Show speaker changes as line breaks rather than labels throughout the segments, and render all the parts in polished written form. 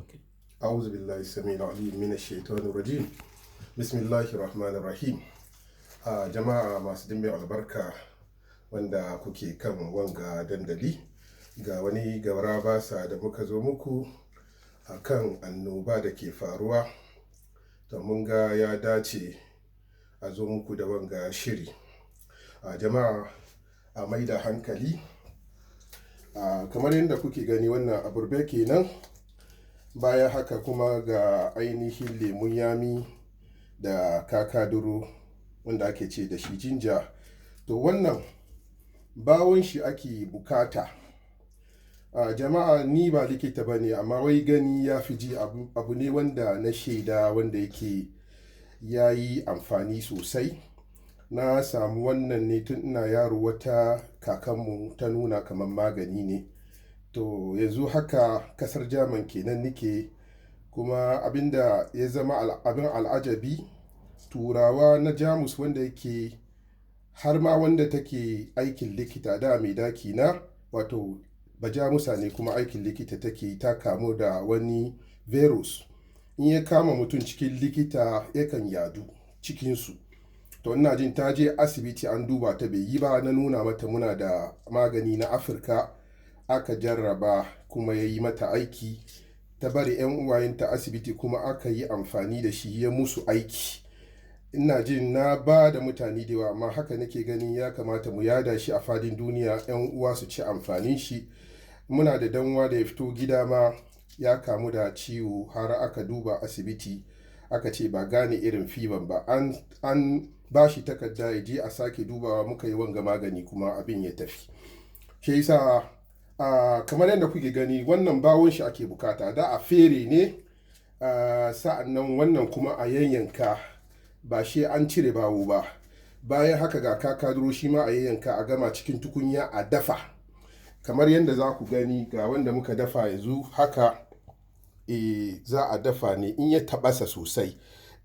Okay.
أعوذ بالله السميع العليم من الشيطان الرجيم، بسم الله الرحمن الرحيم. A jama'a masu dimbin albarka wanda kuke kan wanga dandali, ga wani garabasa da muka zo muku a kan annoba da ke faruwa. To, mun ga ya dace a zo muku da wanga shiri. A jama'a, a mai da hankali. A kamar yadda kuke gani, wannan aburbe kenan. Bayan haka kuma ga ainihin lemun yami da kakaduro wanda ake ce da shi ginger. To, wannan bawon shi ake bukata. A jama'a, ni ba likita ba ne, amma wai gani ya fi ji. Abu ne wanda na shaida wanda yake ya yi amfani sosai. Na samu wannan ne tun ina yaro, wata kakanmu ta nuna kamar magani ne. To, yanzu haka kasar German kenan nike, kuma abinda ya zama abin al'ajabi, Turawa na Jamus wanda yake har ma wanda take aikin likita da mai daki na, wato Bajamusa ne, kuma aikin likita take, ta kamu da wani virus. In ya kama mutum cikin likita, yakan yadu cikinsu. To, ina jin ta je asibiti an duba ta, bai yi ba. Na nuna mata muna da magani na Afirka, aka jarraba kuma ya yi mata aiki. Ta bari 'yan uwayenta asibiti kuma aka yi amfani da shi, ya musu aiki. Ina jin na ba da mutane da yawa, amma haka nake ganin ya kamata mu yada shi a fadin duniya, 'yan uwa su ci amfanin shi. Muna da danwa da ya fito gida ma ya kamu da ciwo, har aka duba asibiti aka ce ba gane irin fever ba. An ba shi takarda ya je a sake dubawa. Muka yi wanga magani kuma abin ya tafi. Shi yasa kamar yadda kuke gani, wannan bawon shi ake bukata da a fere ne. Sa'an nan wannan kuma a yanyanka, ba shi an cire bawo ba. Bayan haka ga kakaduro, shi ma a yanyanka, a gama cikin tukunya a dafa. Kamar yadda za ku gani, ga wanda muka dafa yanzu haka. Za a dafa ne in ya tabasa sosai.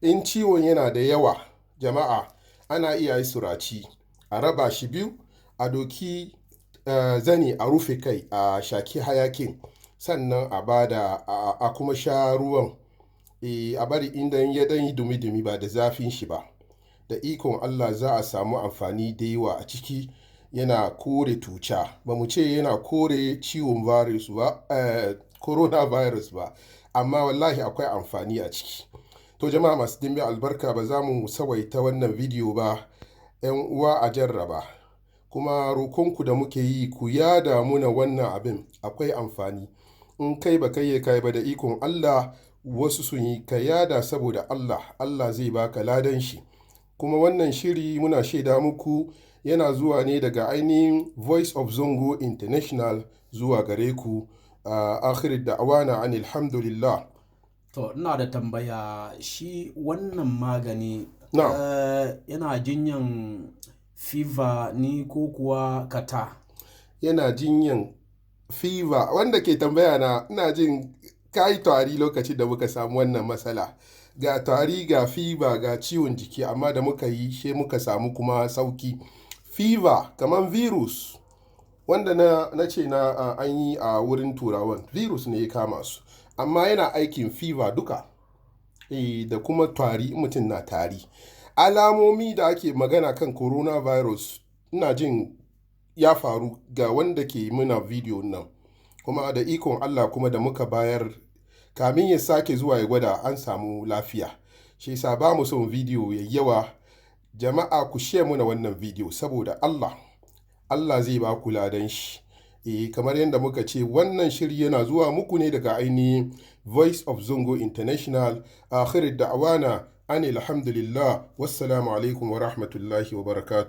In ciwon yana da yawa, jama'a, ana iya yi suraci, a raba shi biyu, a doki zani a rufe kai, a shaki hayakin, sannan a bada a kuma sha ruwan. A bari inda ya dan yi dumi-dumi, ba da zafin shi ba. Da ikon Allah za a samu amfani da yawa a ciki. Yana kore tuca, ba mu ce yana kore ciwon virus ba, coronavirus ba, amma wallahi akwai amfani a ciki. To, jama'a masu dimbi albarka, ba za mu sawaita wannan bidiyo ba. 'Yan uwa, a jarraba. Kuma rokonku da muke yi, ku yada muna wannan abin, akwai amfani. In kai ba kai kai ba, da ikon Allah wasu sun yi. Ka yada saboda Allah, Allah zai baka ladan shi. Kuma wannan shiri, muna shaida muku, yana zuwa ne daga ainihin Voice of Zongo International zuwa gare ku. Akhir da'wana anil hamdulillah.
To, ina da tambaya. Shi wannan magani
Na'am.
Yana jinyan fever ni ko kuwa kata?
Yana jinyan fever. Wanda ke tambaya na, ina jin kayi tari lokacin da muka samu wannan matsala. Ga tari, ga fever, ga ciwon jiki, amma da muka yi she muka samu kuma sauki. Fever kamar virus wanda na ce na an yi a wurin Turawan, virus ne ya kama su, amma yana aikin fever duka, da kuma tari. Mutum na tari, alamomi da ake magana kan coronavirus, ina jin ya faru ga wanda ke muna video nan. Kuma da ikon Allah kuma da muka bayar, kamin ya sake zuwa ya gwada, an samu lafiya. Shi yasa ba mu son video ya yawa. Jama'a, ku share muna wannan video saboda Allah, Allah zai ba ku ladan shi. Kamar yadda muka ce, wannan shiri yana zuwa muku ne daga ainihin Voice of Zongo International. Akhir da'wana anil hamdulillah, wassalamu alaikum wa rahmatullahi wa barakatuh.